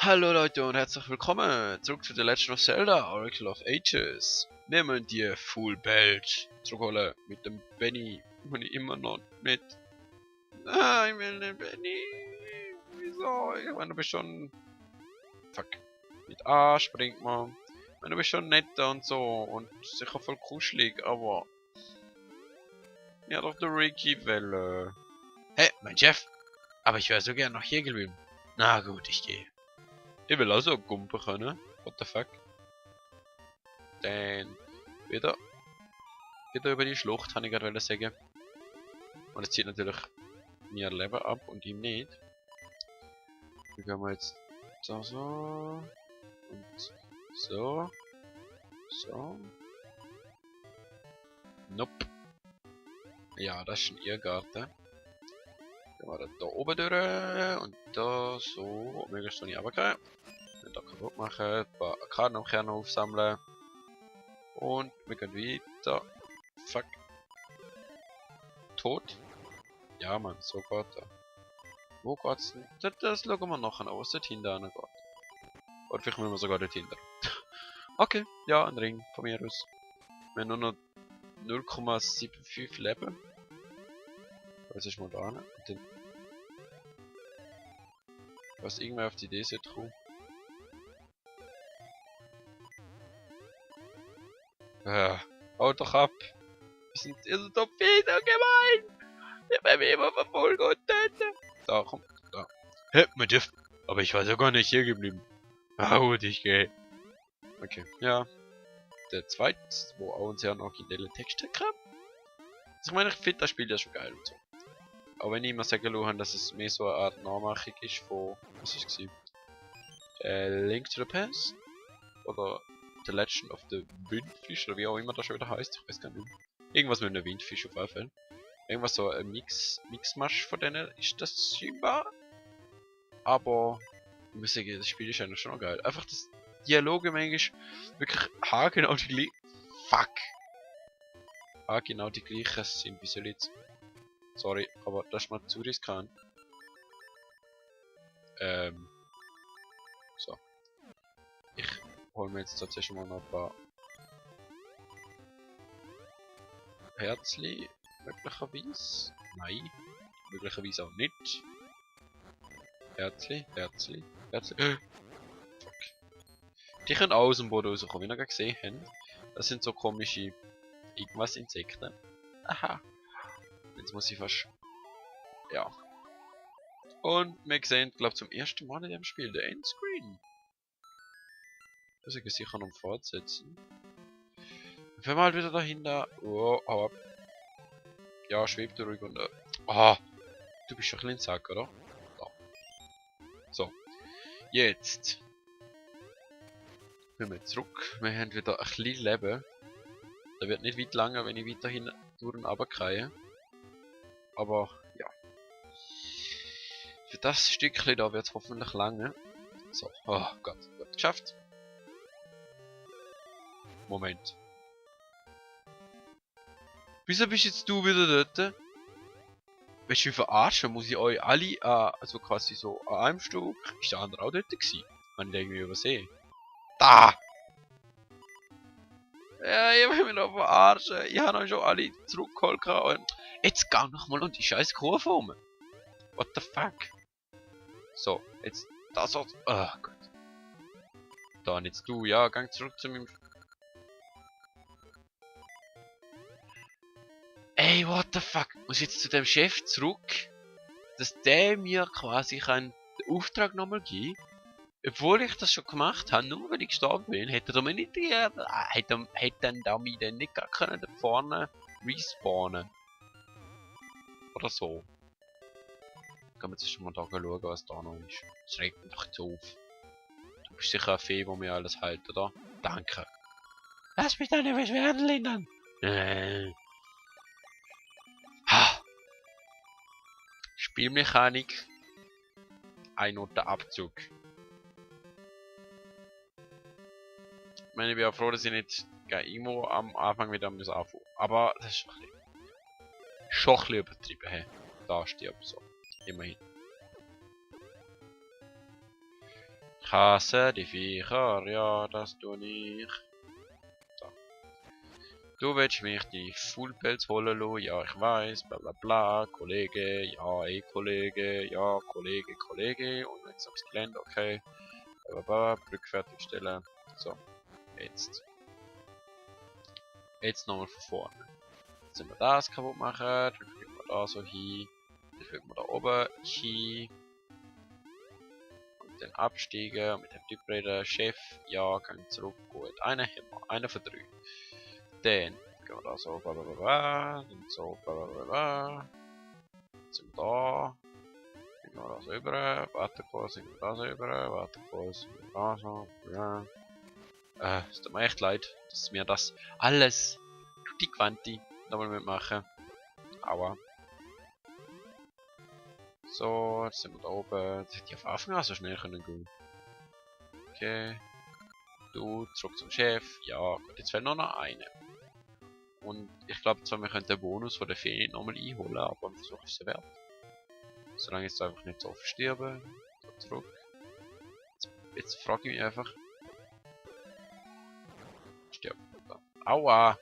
Hallo Leute und herzlich willkommen zurück zu The Legend of Zelda Oracle of Ages. Wir müssen die Full Belt zurückholen mit dem Benny. Und ich immer noch mit. Ah, ich will den Benny. Wieso? Ich meine, du bist schon. Fuck. Mit A springt man. Ich meine, du bist schon netter und so und sicher voll kuschelig, aber. Ja, doch der Ricky will. Hey, mein Chef! Aber ich wäre so gern noch hier geblieben. Na gut, ich gehe. Ich will also Gumpen können. What the fuck? Dann wieder über die Schlucht, habe ich gerade sagen. Und es zieht natürlich mir Leben ab und ihm nicht. Dann gehen wir jetzt da so. Und so. So. Nope. Ja, das ist ein Irrgarten. Gehen wir da oben durch und da so. Möglichst so nicht runtergehen. Da kaputt machen, ein paar Kartenkerne aufsammeln. Und wir gehen weiter. Fuck. Tot? Ja, Mann, so geht er. Wo geht's denn? Das schauen wir nachher an, was dort hinten geht. Oder vielleicht müssen wir sogar dort hinten. Okay, ja, ein Ring von mir aus. Wir haben nur noch 0,75 Leben. Was ist mal da? Und dann. Was irgendwer auf die Idee sollte kommen. Haut doch ab! Ihr seid doch viel so gemein! Ich bin mich immer verfolgen und töten! Da, komm, da. Hä, mein Chef! Aber ich war sogar nicht hier geblieben. Ah gut, ich gehe. Okay, ja. Der zweite, wo auch ein sehr originelle Texte kam. Also ich meine, ich finde das Spiel ja schon geil und so. Auch wenn ich immer sagen lassen, dass es mehr so eine Art Nachmachung ist von, was ist es? Link to the Past? Oder The Legend of the Windfish, oder wie auch immer das schon wieder heißt, ich weiß gar nicht. Irgendwas mit einem Windfisch auf jeden Fall. Irgendwas so ein Mixmasch von denen ist das scheinbar. Aber ich muss sagen, das Spiel ist eigentlich schon noch geil. Einfach das Dialoge manchmal wirklich haargenau die gleichen. Fuck! Haargenau die gleichen sind, wie soll ich jetzt. Sorry, aber das ist mal zu riskant. So. Ich hol mir jetzt tatsächlich mal noch ein paar Herzli, möglicherweise. Nein, möglicherweise auch nicht. Herzli. Fuck. Die können auch aus dem Boden rauskommen, wie ihr gerade gesehen habt. Das sind so komische irgendwas Insekten. Aha. Jetzt muss ich fast. Ja. Und wir sehen, glaube ich, zum ersten Mal in dem Spiel den Endscreen. Das ist sicher noch fortsetzen. Wenn wir halt wieder dahinter. Oh, hau ab. Ja, schwebt ruhig und. Ah! Du bist doch ein bisschen Sack, oder? Ja. So. Jetzt. Gehen wir zurück. Wir haben wieder ein bisschen Leben. Der wird nicht weit länger, wenn ich weiterhin durch und runterkriege. Aber, ja. Für das Stückchen da wird es hoffentlich lange. So, oh Gott, gut geschafft. Moment. Wieso bist jetzt du wieder dort? Willst du mich verarschen? Muss ich euch alle, also quasi so an einem Stück? Ist der andere auch dort gewesen? Habe ich irgendwie übersehen? Da! Ja, ich will mich noch verarschen. Ich habe euch schon alle zurückgeholt und jetzt geh noch mal und die scheiß Kurve vor mir. What the fuck? So, jetzt das auch. Oh Gott. Dann jetzt du, ja, gang zurück zu meinem. Ey, what the fuck? Muss ich jetzt zu dem Chef zurück, dass der mir quasi den Auftrag nochmal geben kann? Obwohl ich das schon gemacht habe, nur weil ich gestorben bin, hätte er mir nicht hätte er mich dann nicht gar können da vorne respawnen. Oder so. Gehen wir jetzt schon mal da schauen, was da noch ist. Das regt mich doch jetzt auf. Du bist sicher eine Fee, die mir alles hält, oder? Danke. Lass mich deine Beschwerden lindern. Ha. Spielmechanik. Ein Note Abzug. Ich meine, ich bin auch froh, dass ich nicht irgendwo am Anfang wieder anfangen muss. Aber das ist schon ein bisschen übertrieben. Hey. Da stirbt so. Immerhin. Ich Ich hasse die Viecher, ja, das tue ich. So. Du willst mich die Fullpelz holen lassen, ja, ich weiß, bla bla bla, Kollege, ja, Kollege, ja, Kollege, Kollege, und jetzt aufs Gelände, okay. Brücke fertigstellen. So, jetzt. Jetzt nochmal von vorne. Jetzt sind wir das kaputt machen, dann fliegen wir da so hin, dann fliegen wir da oben hin. Und dann absteigen, mit dem Typ reden, Chef, ja, kann zurück, gut. Einen haben wir, einen von 3. Dann gehen wir da so, blablabla, dann so, blablabla. Jetzt sind wir da. Dann gehen wir da so rüber, Waterkurs, sind wir da so rüber, Waterkurs, sind wir da so, ja. Es tut mir echt leid, dass wir das alles tutti quanti nochmal mitmachen. Aua. So, jetzt sind wir da oben. Das hätte ich auf Anfang an so schnell können gehen. Okay. Du, zurück zum Chef. Ja, gut, jetzt fehlt nur noch eine. Und ich glaube zwar, wir können den Bonus von der Fee nochmal einholen, aber ein Versuch ist es wert. Solange jetzt einfach nicht so oft sterben. Da zurück. Jetzt frage ich mich einfach. Stirb. Da. Aua!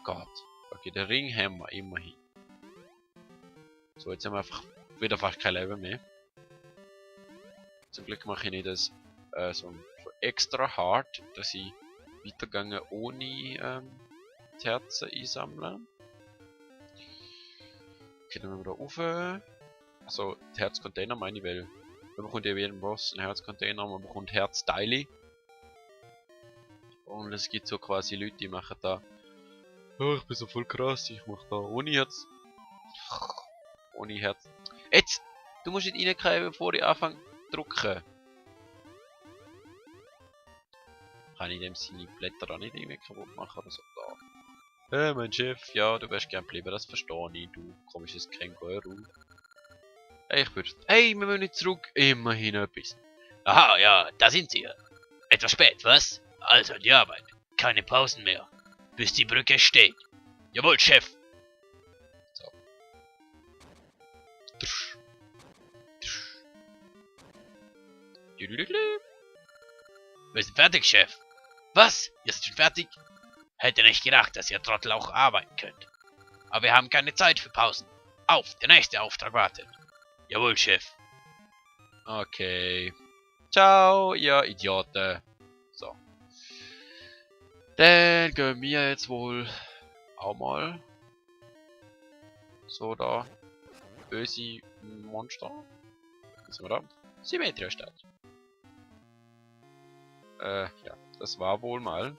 Gott. Okay, den Ring haben wir immerhin. So, jetzt haben wir einfach wieder fast kein Leben mehr. Zum Glück mache ich nicht das so extra hart, dass ich weitergehe ohne die Herzen einsammeln. Okay, dann wir da rauf. Also, die Herzcontainer meine ich, weil man bekommt ja wie jedem Boss einen Herzcontainer, man bekommt Herzteile. Und es gibt so quasi Leute, die machen da, oh, ich bin so voll krass, ich mache da ohne Herz. Ohne Herz. Jetzt! Du musst nicht reinkriegen, bevor ich anfange zu drücken. Kann ich dem seine Blätter auch nicht irgendwie kaputt machen oder so? Da. Mein Chef, ja, du wärst gern bleiben, das verstehe ich, du komisches Känguru. Ich würde. Hey, wir müssen nicht zurück. Immerhin etwas. Aha, ja, da sind Sie ja. Etwas spät, was? Also die Arbeit. Keine Pausen mehr. Bis die Brücke steht. Jawohl, Chef. So. Wir sind fertig, Chef. Was? Ihr seid schon fertig? Hätte nicht gedacht, dass ihr Trottel auch arbeiten könnt. Aber wir haben keine Zeit für Pausen. Auf, der nächste Auftrag wartet. Jawohl, Chef. Okay. Ciao, ihr Idioten. So. Dann gehen wir jetzt wohl auch mal so da. Böse Monster. Was sind wir da? Symmetria-Stadt. Ja, das war wohl mal.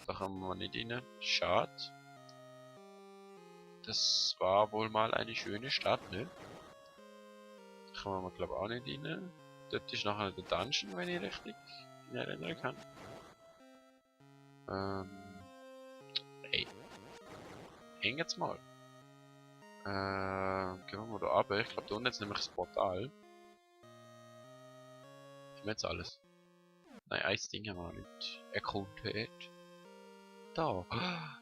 Da haben wir nicht rein. Schade. Das war wohl mal eine schöne Stadt, ne? Da kann man glaube auch nicht rein. Dort ist nachher der Dungeon, wenn ich richtig mich erinnern kann. Hey. Häng jetzt mal. Gehen wir mal da runter. Ich glaube, da unten ist nämlich das Portal. Haben wir jetzt alles? Nein, ein Ding haben wir noch nicht erkundet. Da.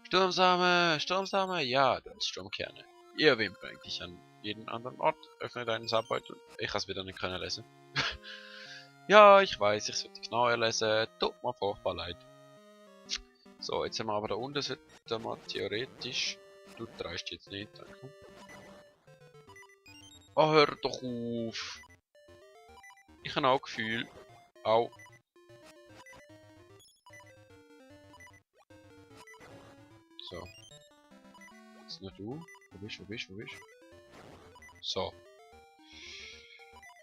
Sturmsamen! Sturmsamen! Ja, du hast Sturmkerne. Ihr wem bringt dich an jeden anderen Ort? Öffne deinen Sabbeutel. Ich kann es wieder nicht können lesen. Ja, ich weiß, ich sollte genauer lesen. Tut mir furchtbar leid. So, jetzt haben wir aber da unten, sollte man theoretisch... Du dreist jetzt nicht, danke. Oh, hör doch auf! Ich habe auch Gefühl... Au. So. Jetzt noch du. Wo bist du? Wo bist du? Wo bist du? So.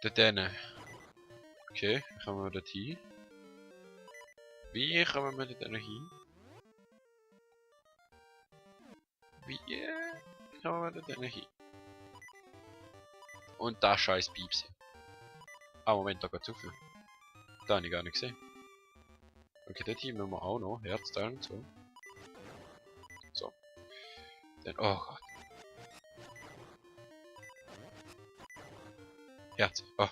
Dort hinten. Okay, wie kommen wir dort hin? Wie kommen wir dort hin? Wie kommen wir dort hin? Und da scheiß Piepse. Ah, Moment, da geht's auf. Da habe ich gar nicht gesehen. Okay, dort hier müssen wir auch noch. Herzteil und so. So. Dann, oh Gott. Herz. Oh.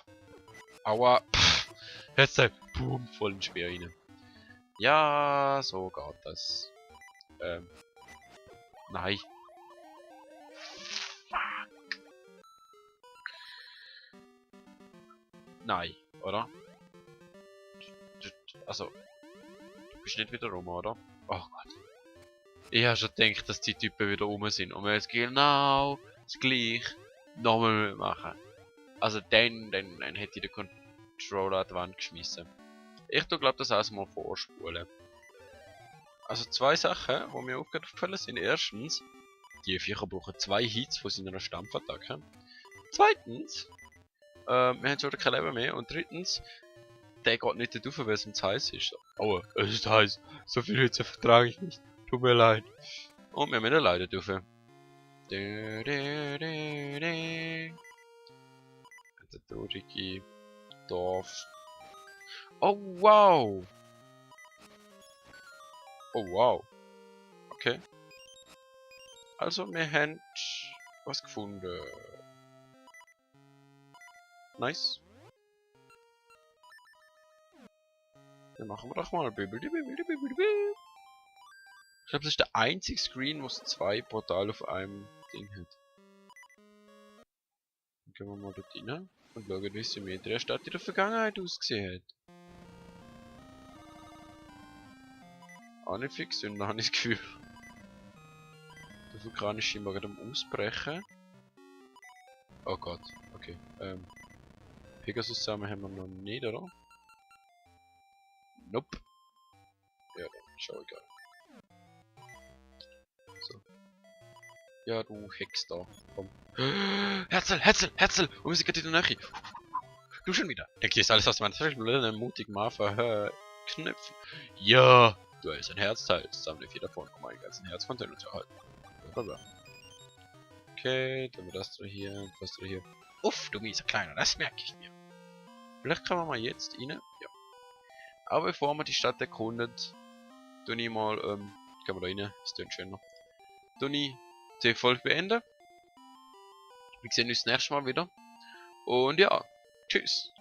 Aua. Pff. Herzteil. Boom. Voll in Speer rein. Ja, so geht das. Nein. Nein, oder? Also, du bist nicht wieder rum, oder? Oh Gott. Ich habe schon gedacht, dass die Typen wieder rum sind. Und wir jetzt genau das gleiche nochmal machen. Also dann hätte ich den Controller an die Wand geschmissen. Ich glaube das auch mal vorspulen. Also zwei Sachen, die mir aufgefallen sind. Erstens, die Viecher brauchen 2 Hits von seiner Stampfattacke. Zweitens, wir haben schon kein Leben mehr. Und drittens, der geht nicht rauf, weil es zu heiß ist. Oh, es ist heiß. So viel Hitze vertrage ich nicht. Tut mir leid. Und wir müssen leider rauf. Der traurige Dorf. Oh wow! Oh wow. Okay. Also wir haben was gefunden. Nice. Dann machen wir doch mal. Ich glaube, das ist der einzige Screen, wo es 2 Portale auf einem Ding hat. Dann gehen wir mal dort rein und schauen, wie sie mit der Stadt in der Vergangenheit ausgesehen hat. Auch nicht fix, und dann habe ich das Gefühl. Der Vulkan ist immer gerade am Ausbrechen. Oh Gott, okay. Pegasus zusammen haben wir noch nicht, oder? Nope. Ja, dann ist auch egal. So. Ja, du Hex da. Komm. Herzl! Und wir sind gerade in der Nähe. Du schon wieder. Denkt ihr, ist alles aus meiner Tasche? Mutig Marfa. Knöpfen. Ja! Du hast ein Herzteil. Sammle 4 davon, um einen ganzen Herzcontainer zu erhalten. Blablabla. Okay, dann das da hier, das da hier. Uff, du mieser Kleiner, das merke ich mir. Vielleicht kann man mal jetzt rein. Ja. Aber bevor man die Stadt erkundet, tue ich mal, kann man da rein, das tönt schöner. Tue ich die Folge beenden. Wir sehen uns das nächste Mal wieder. Und ja, tschüss.